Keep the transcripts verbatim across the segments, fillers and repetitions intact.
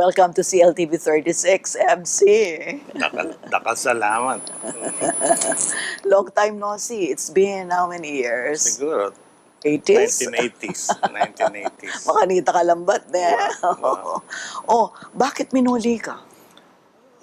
Welcome to C L T V thirty-six, M C. Dakal, dakal salamat. Long time no see. It's been how many years? Siguro, eighties? Nineteen eighties. Nineteen eighties. Makanita ka lang bat, ne? Wa, wa. Oh, bakit minuli ka?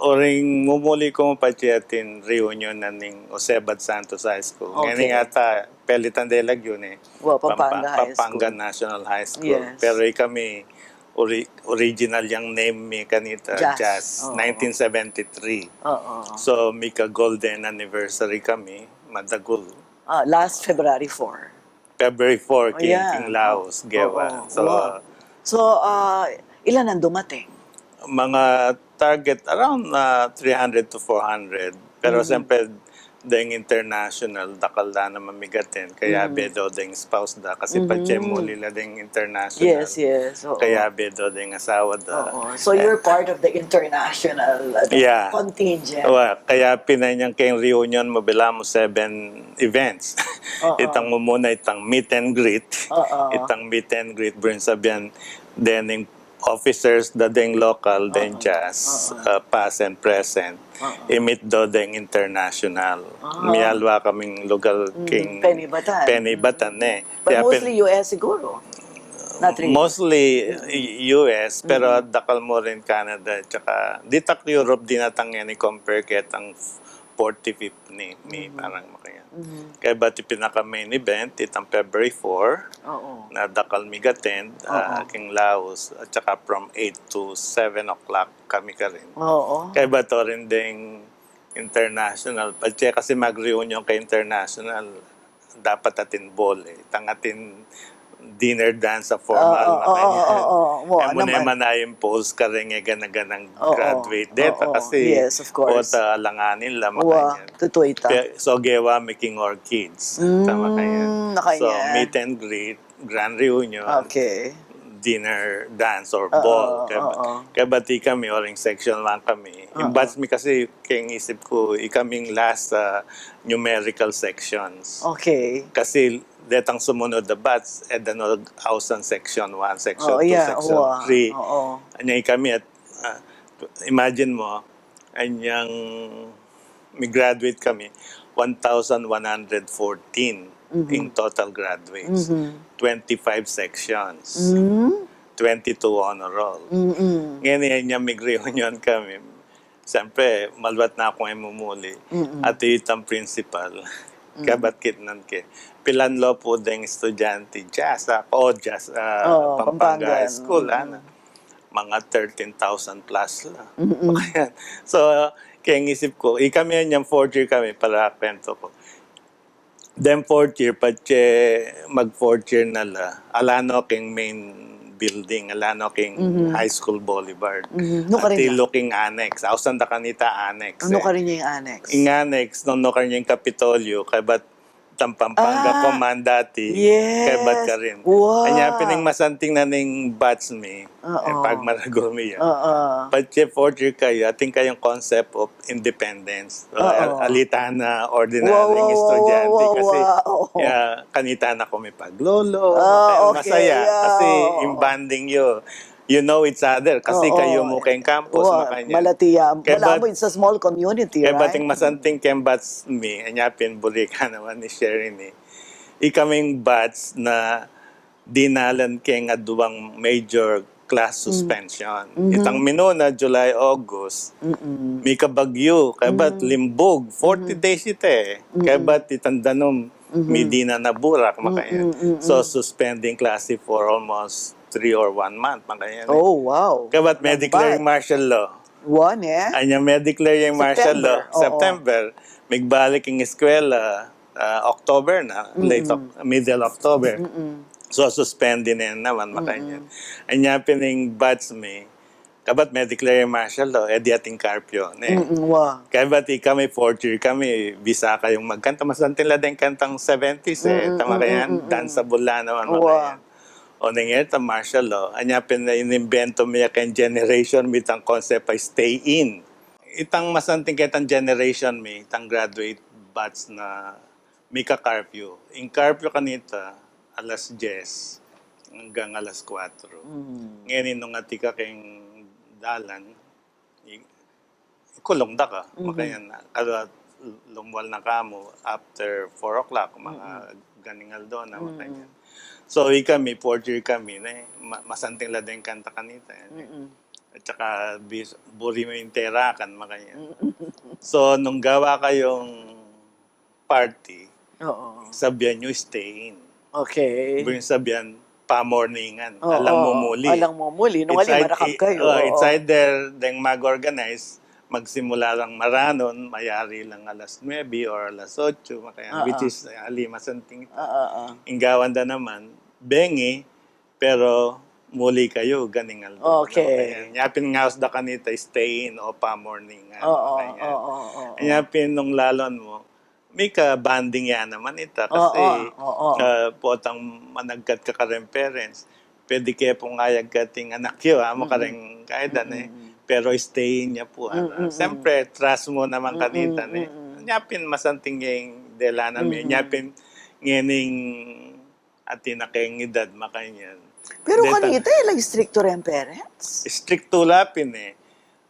Uring mumuli ku patse atin reunion na ning Jose Abad Santos High School. Okay. Ngeni ata, pelitan de lagyu, ne? Wa, Pampanga Pampa-, High School. Pampanga National High School. Yes. Pero ikami, ori-, original yang name mi kanita, Jazz. Jazz. Oo. Nineteen seventy-three. Oo. So, mika golden anniversary kami, madagul. Ah, last February four. February four, king, king Laos, gewa. Oo. So, wow. So, ah, ilan ang dumating? Mga target around, ah, three hundred to four hundred. Pero siyempre, deng international, dakal da naman migatin. Kayabe do deng spouse da. Kasi patse muli la deng international. Yes, yes, oo. Kayabe do deng asawa da. Oo. So, you're part of the international, uh, contingent. Wa, kaya pin inyang keng reunion, mabilang mu seven events. Oo. Itang mumuna, itang meet and greet. Oo. Itang meet and greet, buring sabian, dening officers da deng local, deng Jazz, uh, past and present. Oo. I-meet do deng international. Oo. Mialwa kaming lugal king penibatan. Penibatan, eh. But mostly U S siguro. Not really. Mostly U S, pero dakal mu rin Canada, tsaka ditak Europe, dinatang yan i-compare ketang forty-fifth ni, ni parang makaya. Kaya bati pinaka main event, itang February four, na dakal mig-attend, ah, king Laos, at saka from eight to seven o'clock kami karin. Oo. Kaya bato rin ding international, patse kasi mag-reunion ka international, dapat atin ball, eh. Itang atin dinner dance a formal, oo, makanya. Oo, oo, oo. Wa, e mu naman na-impose kareng e gana-ganang graduate deta kasi, yes, of course, alanganin la, makanya. Tutu ita. So, gewa mi king orchids. Tama kaya. So, meet and greet, grand reunion, dinner dance or ball. Kaya, kaya bati kami, uling section one kami. Ing batch mi kasi, keng isip ku, ikaming last, ah, numerical sections. Okay. Kasi detang sumunod a batch, e da no ausan section one, section two, section three. Oo. Anya ikami at, ah, imagine mo, anyang mi-graduate kami, one thousand one hundred fourteen in total graduates. Twenty-five sections. Twenty-two honor roll. Ngeni, anyang mig-reunion kami, siyempre, malwat na kung e mumuli. At itang principal, kabat kitnan ke, pilan lo pu deng estudyante, Jazz, ah, o Jazz, ah, Pampanga High School, ana. Mga thirteen thousand plus la. So, keng isip ku, ikami anyang fourth year kami, para kwento ku. Then fourth year, patse mag-fourth year na la, ala no keng main building, ala no keng High School Boulevard. Nukarin ya? Ati lo keng annex. Ausan da kanita annex, eh. Nukarin ya ing annex? Ing annex, nung nukarin ya ing Kapitolyo, kaya bat itang Pampanga Command dati, kaya bat karin. Wow. Anya pin ing masanting na ning batch mi, e pagmaragul mi ya. Patse fourth year kayu, atin kayung concept of independence. Al-, alita na ordinaryung estudyante kasi, ya, kanita na ku mipaglolo, masaya. Kasi ing bonding yu, you know each other. Kasi kayu mu keng campus, makanya. Malati ya. Kaya bat, it's a small community, right? Kaya bat ing masanting keng batch mi, anya pin buri ka naman ni Sherry ni. Ikaming batch na dinalan keng aduang major class suspension. Itang minuna, July, August, mika bagyu, kaya bat limbug, forty days ita, eh. Kaya bat itang danum, mi dinan a burak, makanya. So, suspending klase for almost three or one month, makanya. Oh, wow. Kaya bat me-declare ing martial law. One, eh? Anya me-declare ing martial law. September, oo. September, migbalik ing eskwela, ah, October na, late Oc-, middle October. So, suspend din yan naman, makanya. Anya pin ing batch mi, kabat me-declare ing martial law, e di atin curfew, ne? Kaya bat ikami, fourth year kami, bisa kayung magkanta, masanting la deng kantang seventies, eh, tama kaya yan? Dansa bula naman, makanya. O, nung e ta martial law, anya pin inimbento mi ya keng generation mi itang concept a stay in. Itang masanting ketang generation mi, itang graduate batch na mika-curfew. Ing curfew kanita, alas dyes anggang alas kuwatro. Ngeni nung atin ka keng dalan, i-, ikulung da ka, makanyan na. Kada lumual na ka mu after four o'clock, mga ganing aldo na, makanyan. So, ikami, fourth year kami, ne, ma-, masanting la deng kanta kanita, ne. At saka, bis-, buri mu ing terakan, makanyan. So, nung gawa kayung party, Oo. Sabian yu stay in. Okay. Buri yu sabian, pamorningan. Oo. Alang mumuli. Alang mumuli. Nung ali, marakam kayu. It's either deng mag-organize, magsimula lang maranun, mayari lang alas nuebe or alas otso, makanyan, which is, ah, ali masanting ita. Oo, oo. Ing gawan da naman, bengi, pero muli kayu, ganing aldo. Okay. Makanyan. Nya pin ngaus da kanita, stay in o pamorningan. Oo, makanyan. Oo, oo, oo. Nya pin nung lalon mu, mika-bonding ya naman ita kasi, ah, potang managkat ka kareng parents, pwede ke pung ayagkat ing anak yu, ah, mu kareng kaitan, eh. Pero stay in ya pu, ah. Siyempre, trust mu naman kanita, eh. Nya pin masanting ya ing delanan mi, nya pin ngening atin na keng edad, makanyan. Pero kanita, eh, la istrikto reng parents? Istrikto la pin, eh.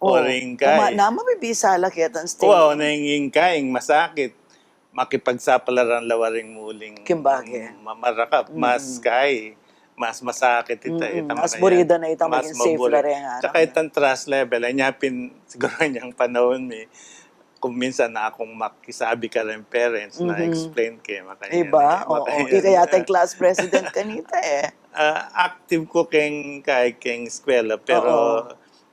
O, ring kai. Naman mabibisa la ketang stay in. Wa, o, neng ing kai, ing masakit. Makipagsapalaran la wa ring muling marakap. Mas kai, mas masakit ita, ita mas makanyan. Mas buri da na ita, mas maging safe la reng anak. Tsaka itang trust level, anya pin, siguru anyang panaun mi, kung minsan na akung makisabi kareng parents na explain ke, makanyan. Iba? Oo, ika yata ing class president kanita, eh. Ah, active ku keng, kai, keng eskwela, pero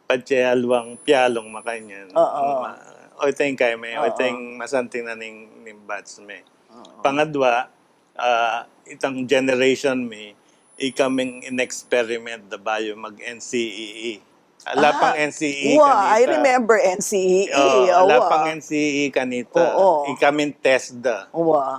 patse alwang pialung, makanyan. Oo. Ma-, o, ita ing kai me, o, ita ing masanting na ning, ning batch me. Oo. Pangadwa, ah, itang generation mi, ikaming in-experiment da bayu mag-N C E E. Ala pang N C E E kanita. I remember N C E E. Oo, ala pang N C E E kanita. Oo. Ikaming test da.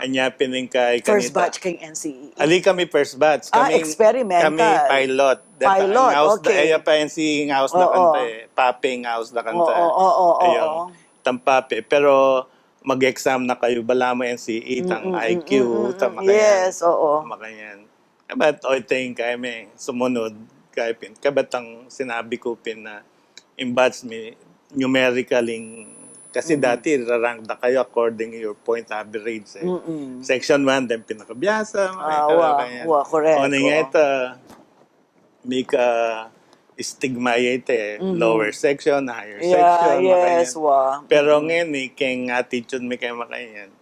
Anya pin ing kai kanita. First batch keng N C E E. Ali kami first batch. Ah, experiment ka. Kami pilot. Pilot, okay. Aya pa N C E E, ngaus da kanta, eh. Pape, ngaus da kanta. Oo, oo, oo. Itang pape. Pero mag-exam na kayu, balamu N C E E, itang I Q, itang makanyan. Yes, oo. Makanyan. Kabat, o, ita ing kai me, sumunud, kai pin. Kabat ang sinabi ku pin na ing batch mi, numerical ing, kasi dati, ra-rank da kayu according your point average, eh. Section one, then pinakabiasa, makanyan. Wa, correct. O, neng ita, mika-stigma ya ita, eh. Lower section, higher section, makanyan. Pero ngeni, keng attitude mi keng makanyan,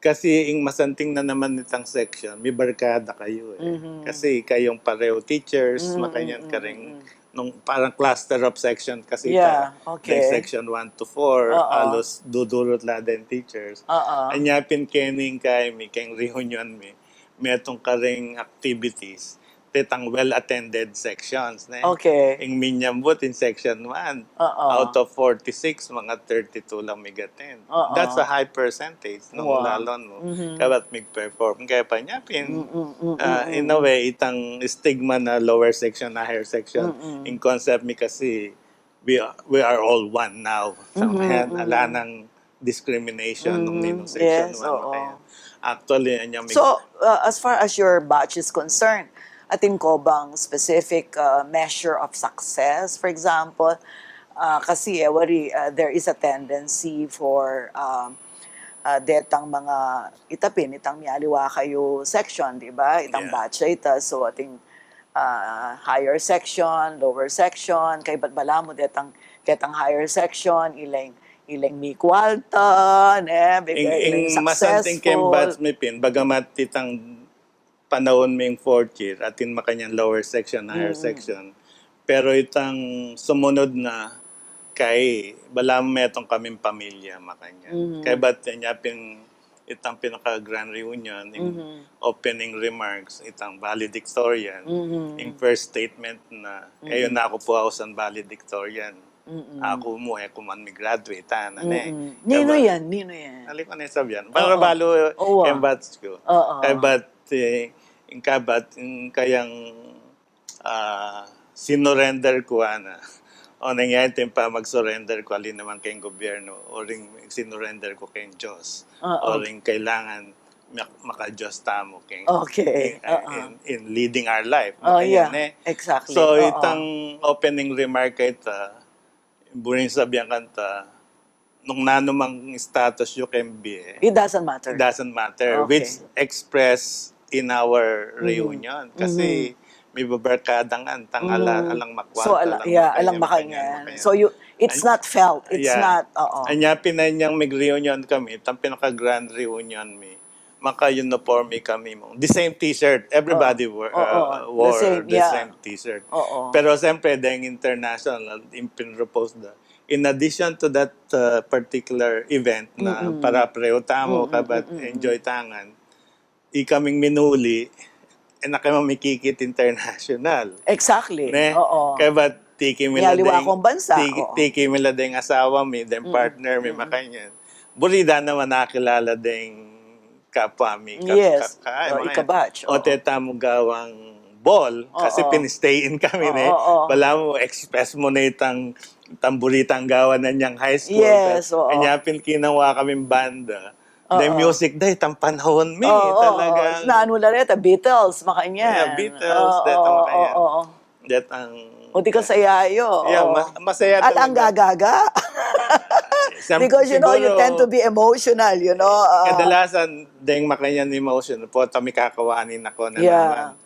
kasi ing masanting na naman itang section, mibarkada kayu, eh. Kasi kayung pareho teachers, makanyan, kareng, nung parang cluster of section kasi ita, okay. Deng section one to four, halos dudurut la deng teachers. Anya pin keni ing kai mi, keng reunion mi, metung kareng activities, detang well-attended sections, ne? Okay. Ing minyambut in section one, out of forty-six, mga thirty-two lang mig-attend. That's a high percentage nung lalon mu. Kabat mig-perform. Kaya pa nya pin, ah, in a way, itang stigma na lower section, higher section, in concept mi kasi, we are, we are all one now. Sa yan, ala nang discrimination nung ninong section one, oo. Actually, anya mi. So, uh, as far as your batch is concerned, atin ko bang specific, uh, measure of success, for example? Uh, kasi, eh, wari, uh, there is a tendency for, um, uh, detang mga, ita pin, itang mialiwa kayu section, di ba? Itang batch ita. So, atin, ah, higher section, lower section, kaybat balamu detang, detang higher section, ila ing, ila ing mikualta, ne, bigla ing, ila ing successful. Ing masanting keng batch mi pin, bagamat itang panaun ming fourth year, atin makanyan lower section, higher section. Pero itang sumunud na, kai, balamu metung kaming pamilya, makanyan. Kaybat nya pin itang pinaka-grand reunion, ing opening remarks, itang valedictorian, ing first statement na, "Kayu na ku pu ausan valedictorian. Aku mu e ku man mi-graduate, ah, na ne." Ninu yan? Ninu yan? Ali ku ne sabian. Para balu, oo, ing batch ku. Oo. Kaybat, eh, ing kabat, ing kayang ah, sinurrender ku, ana. O, nung ya ing timpa mag-surrender ku, ali naman keng gobyerno, o ring sinurrender ku keng Dios. Oo. O ring kailangan mak-, maka-Dios tamu king, okay, in, uh-uh, in, in leading our life. Oh, makanyan, yeah, eh. Exactly. So, oo, itang opening remark kayta, buring sabian kanta, nung nanu mang status yu keng bie, it doesn't matter. It doesn't matter, okay, which express in our, mm-hmm, reunion. Kasi, mm-hmm, mibabarkada ngan, tang ala, mm-hmm, alang makwanta, so, ala, alang, yeah, makanyan, alang makanyan, makanyan, makanyan. So, you, it's, an-, not felt. It's, yeah, not, oo. Anya pin inyang mig-reunion kami, itang pinaka-grand reunion mi, maka-uniforme kami mo. The same t-shirt. Everybody, oo, wore, oo, uh, the wore same, the, yeah, same t-shirt. Oo. Pero siyempre, deng international, ing pinropose da. In addition to that, uh, particular event na, mm-mm, para pareho tamu, mm-mm, kabat, mm-mm, enjoy ta ngan, ikaming minuli, e na kami mikikit international. Exactly. Ne? Oo. Kabat tiki mi la, aliwa deng, kung bansa, tiki, oo, tiki mi la deng asawa mi, deng, mm-mm, partner mi, mm-mm, makanyan. Buri da naman akilala deng kapwa mi, ka-, yes, ka-, ka-, o, mga ika-batch, o, oo, te tamu gawang ball, kasi, oo, pin-stay in kami, oo, ne? Oo. Balamu express mu ne itang, itang buri tang gawan na inyang high school. Yes, oo. Anya pin kinawa kaming banda. Deng, oo, music da, itang panahon mi, oo, talagang, oo. Nanu la reta, Beatles, makanyan. Yeah, Beatles, oo, deta, oo, makanyan. Oo, oo. Detang, o, di kasaya yu. Yeah, oo, ma-, masaya talaga. At ang gagaga. Siyem-, because, you know, you, siguro, tend to be emotional, you know, uh, kadalasan, deng makanyan emotion, pota mikakawani na ku na, yeah, naman.